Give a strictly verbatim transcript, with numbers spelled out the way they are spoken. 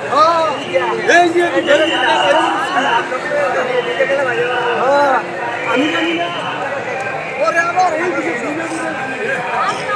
हाँ, এই যে, এই যে, हाँ, আমি জানি না। ওরে আবার এই দিকে ঘুরে ঘুরে।